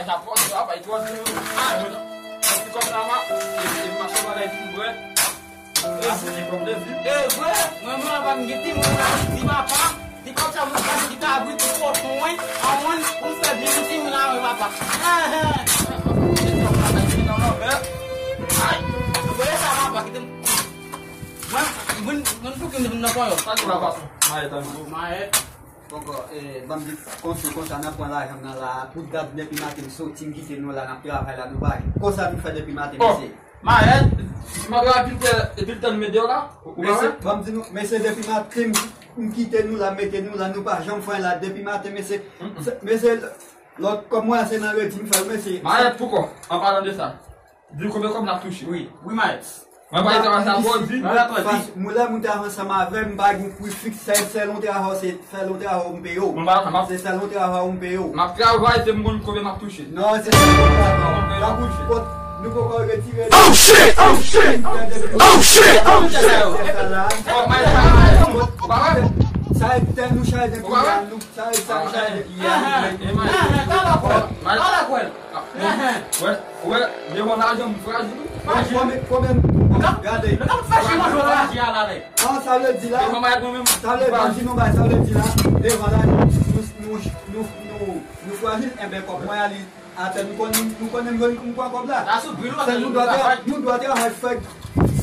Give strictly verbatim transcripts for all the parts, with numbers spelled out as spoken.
Sa twò di, papa, twò di. Ah, mwen, mwen ti kòb la, pa. E, e, mache bagay pi bwè. E, se ti kòb de vi. E, vre, mwen, mwen, papa, m gen ti moun la, ti papa. Ti kòb sa, mwen, pase ti kabrit, ti kochon, wi. An mwen, pou m fè byen, ti moun la, wi, papa. Ah, ah. Ay, mwen, sa, papa, kite m. Mwen, mwen, mwen, pou ki m nan ponyòl. Sa, ti papa, mayèt, an. Mayèt. Poko, eh, ban m di konsa, konsa, n ap pran lajan nan la, tout dat depi maten m soti, m kite nou la, n ap travay la, nou pa. Konsa nou fè depi maten, mesye. Mayèt, m ap rapilte, epi l tann mete w la, ou pa wè? Mesye, ban m di nou, mesye, depi maten m, m kite nou la, mete nou la, nou pa janm fè la, depi maten, mesye, se, mesye, lòt kòb mwen se nan redi m fè l, mesye. Mayèt, poko, an palan de sa. Di konbyen kòb n ap touche. Wi, wi, Max. Mwen pa travay sa pou di. Mwen pa travay sa. Mwen lè moun travay ansanm avè m, m pa gen pri fiks, se sèl yon travay, se sèl yon travay m peye w. Mwen pa travay. Se sèl yon travay m peye w. M ap travay, se m konn konbyen m ap touche. Non, se sèl yon travay. Mwen peye w. Tankou pot, nou poko retire. Oh shit! Oh shit! Oh shit! Oh shit! Oh my God! Ou pa wè? Sa e tè nou chaje depi yè, nou, sa e sa nou chaje depi yè. Ou pa wè? Ou pa wè? Ou wè, devan lajan m frajil wi. Frajil. Kòman, kòman, gade. Gade. An, sa vle di la, sa vle di nou bay, sa vle di la, devan lajan, nou, nou, nou, nou, nou frajil, enben, kòb mwen a li atè, nou konnen, nou konnen m pran kòb la. Se nou dwa tra-, nou dwa travay fè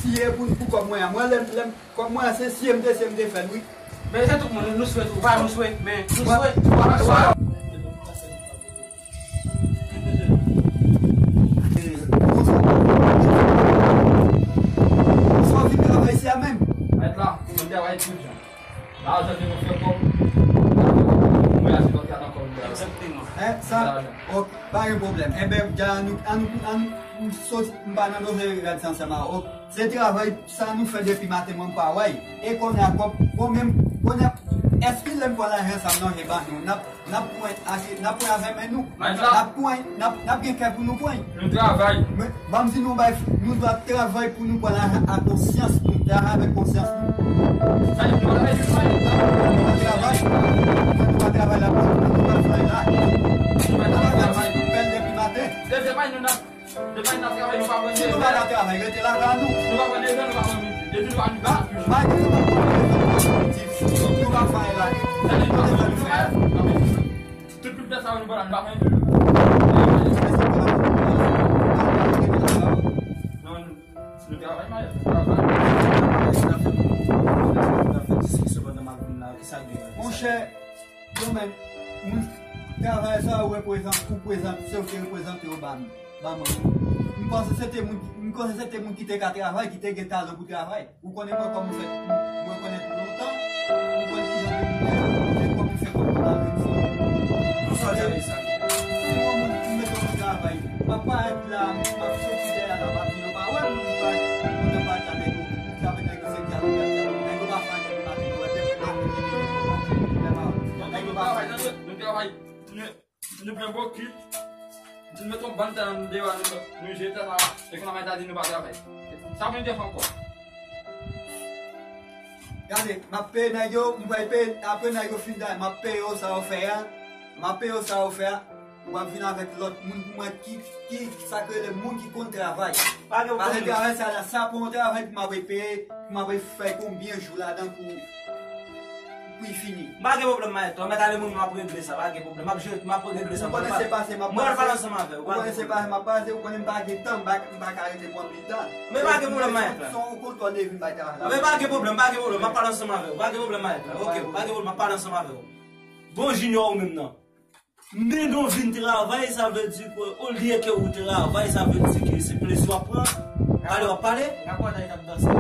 siye pou, pou kòb mwen an. Mwen, lè, lè, kòb mwen an, se siye m te siye m te fè l, wi. Men se tout moun, nou swete, ou pa nou swete, men nou swete. Sa w vin travay isi a menm? Mèt la, mwen travay tout jan. Lajan ke nou fè kòb, mwen achte lòt katon kòb. Egzakteman. Hein, sa, ok, pa gen pwoblèm. Enben, dja, annou, annou, annou soti, m pa nan bezwen rèd sa ansanm a, ok. Se travay sa nou fè depi maten, mwen m pa wè. E kounye a, kòb, bon, menm, kounye a, èske lè m pran lajan sa m nan je ba nou, n ap, n ap pran achte, n ap pran avè men nou? N ap pran, n ap, n ap gen kè pou nou pran. Nou travay. Men, ban m di nou bay, nou dwa travay pou nou pran lajan a konsyans nou, travay avèk konsyans nou. Sa, nou travay, nou travay. Nou pa travay, nou pa travay la, nou pa travay la. Nou pa travay, nou pèl depi maten. Depi maten, nou nan Depi n ap travay, nou pa pran devan. Si nou pa nan travay, rete lakay nou. Nou pa pran devan, nou pa pran midi. Depi nou pa, nou pa touche. Malgre nou pa pran devan, nou pa pran midi. Nou pa fè la. Sa nou pa fè, nou pa fè. Tout, tout pèsè nou pa la, nou pa pran devan. Non, nou, nou travay, malè, nou travay. Monchè, Yo menm, moun travay sa yo reprezante, ou prezante, se yo ki reprezante yo ba m, ba mwen. M panse se te moun, m panse se te moun ki te ka travay, ki te gen talan pou travay. Ou konnen mwen kòman m fè, mwen konnen lontan, m konn ki jan de moun mwen, m konn kòman m fè kòb mwen nan redi. Konsa w te sa. Si yon moun ki mete m travay, m ap parèt la, m ap soti dèyè la, m ap vin, yo pa wè m, m pa, m pa gade yo. Sa vle di nèg yo se dyalòg, dyalòg. Nèg yo pa fè anyen pou maten, yo wè depi maten, depi maten, depi maten. Nèg yo pa fè anyen. Nou travay, nou, nou pran bokit, nou met yon bann tè nan deyò, nou, nou jete la, e kounye a ta di nou pa travay. Sa pou nou te fè ankò? Gade, m ap peye nèg yo, m pral peye, apre nèg yo fin travay, m ap peye yo sa yo fè a, m ap peye yo sa yo fè a. W ap vin avèk lòt moun pou mwen ki, ki, sa k rele moun ki konn travay. Pa gen pwoblèm. Paske travay sa la, sa pa yon travay pou m ap peye, pou m ap fè konbyen jou ladan pou, pou l fini. M pa gen pwoblèm, Maestro. Mèt ale moun, m ap regle sa, pa gen pwoblèm. M ap jere, m ap regle sa. Ou konnen se pase m ap pase. Mwen pral pale ansanm avè w. Ou konnen se pase m ap pase, ou konnen m pa gen tan, m pa, m pa ka rete pou anpil tan. Men pa gen pwoblèm, Maestro. Se yon kontwòl de vi m bay travay la. Men pa gen pwoblèm, pa gen pwoblèm. M ap pale ansanm avè w. Pa gen pwoblèm, Maestro. Ok, pa gen pwoblèm, m ap pale ansanm avè w. Bon, Junior, ou menm nan. Men nou vin travay, sa vle di ke olye ke ou travay, sa vle di ke se plezi w ap pran. Pale w ap pale. Gade kòman nèg ap danse.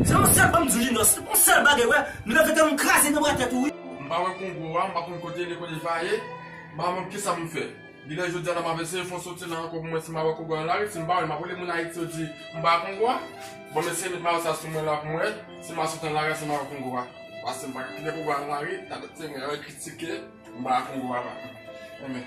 Se yon sèl, ban m di w, Junior, se yon sèl bagay, wè. Nou leve tèt nou kraze nan bra tèt ou, wi. M pa wè Kongo a, m pa konn kote li, kote l va ye. M pa konn kisa m fè. Li lè jodi a la, m ap eseye fè yon soti la ankò pou mwen si m pa wè Kongo a nan lari. Si m pa wè l, m ap rele moun Ayiti yo di m pa wè Kongo a. Bon, mesye, met mayo sa sou mwen la pou mwen. Si m a soti nan lari a, si m pa wè Kongo a. Paske m pa ka kite Kongo a nan lari, ta dòt se mwen yo kritike, m pa wè Kongo a pa. Enben,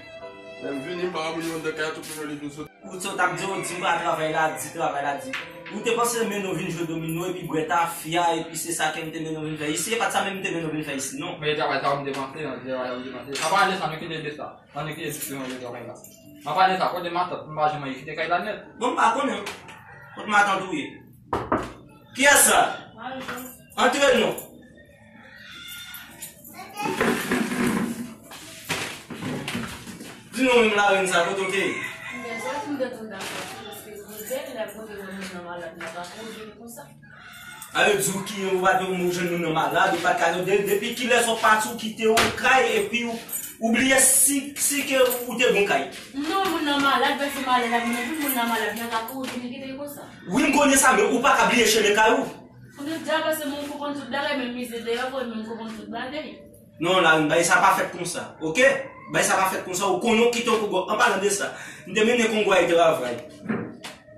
lè m vini, m pa wè moun yo anndan kay la, tout moun yo li vin soti. Ou sa w t ap di, ou di m pa travay la, di travay la, di. Ou te panse mennen w vin jwe domino epi bwè tafya, epi se sa ke m te mennen w vin fè isi? E pa t sa menm m te mennen w vin fè isi, non. Men travay sa a m te panse, travay sa a m te panse. Anpalan de sa, nou kite de sa. Ann kite diskisyon yo travay la. Anpalan de sa, kote matant, m pa janm kite kay la nèt. Bon, m pa konnen. Kot matant ou ye? Kiyès sa? Antre non. Di non menm larenn sa, kote w te ye? Mwen sòti, m te tonbe ansanm, paske jodi a, lè kote mwen, mwen nan malad, mwen pa konnen konsa. A yo di w ki ou pa t ou jwenn moun nan malad, ou pa t ka de, depi kilès ou pati ou kite yon kay epi ou, ou bliye si, si ke ou te gon kay. Non, moun nan malad, paske malad la vin epi moun nan malad, nan ka kouri vini kite l konsa. Wi, m konnen sa, men ou pa ka bliye chemen kay ou. Konnen dja paske moun konprann tout bagay, menm mize deyò, moun konprann tout bagay. Non, la, bagay sa pa fèt konsa, oke? Bagay sa pa fèt konsa, ou konnen ou kite yon Kongo. Anpalan de sa, m te mennen Kongo a travay.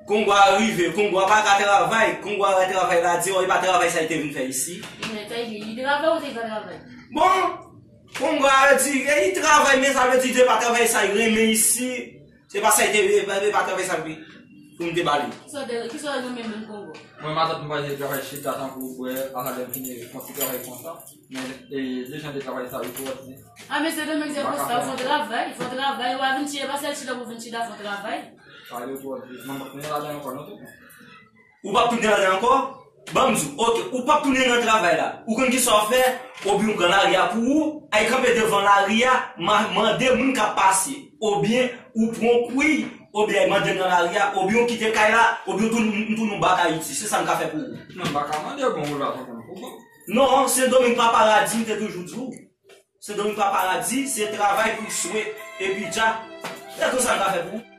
Kongo a rive, Kongo a pa ka travay, Kongo a wè travay la di, oh, e pa travay sa li te vin fè isi. Men sa li di, li travay ou te ka travay? Bon, Kongo a di, e li travay, men sa vle di, li te pa travay sa li renmen isi. Se pa sa li te, e pa, e pa travay sa li pou m te ba li. Kisa w te, kisa w renmen menm Kongo? Mwen, matant m pa te travay chita tankou bwè, atalè m fini fè yon ti travay konsa. Men, e, dejan de travay sa yo twò di. A, mesye Dominique, se konsa, fò travay, fò travay, ou pa vin chita, pa sèl chita pou vin chita, fò travay. Sa yo twò di. Mwen, mwen, mwen, ladan ankò, non, tou. Ou p ap tounen ladan ankò? Ban m di w, oke, ou p ap tounen nan travay la. Ou konn kisa w fè? Oubyen ou pran lari a pou ou, al kanpe devan lari a, ma-, mande moun k ap pase. Oubyen ou pran yon kwi, oubyen al mande nan lari a, oubyen ou kite kay la, oubyen ou tounen, ou tounen w bak Ayiti. Se sa m ka fè pou ou. Non, m pa ka mande, bon, ou la konn pou bon. Non, Sendomeng pa paradi, m te toujou di w. Sendomeng pa paradi, se travay pou swe, epi dja. Se tout sa m ka fè pou ou.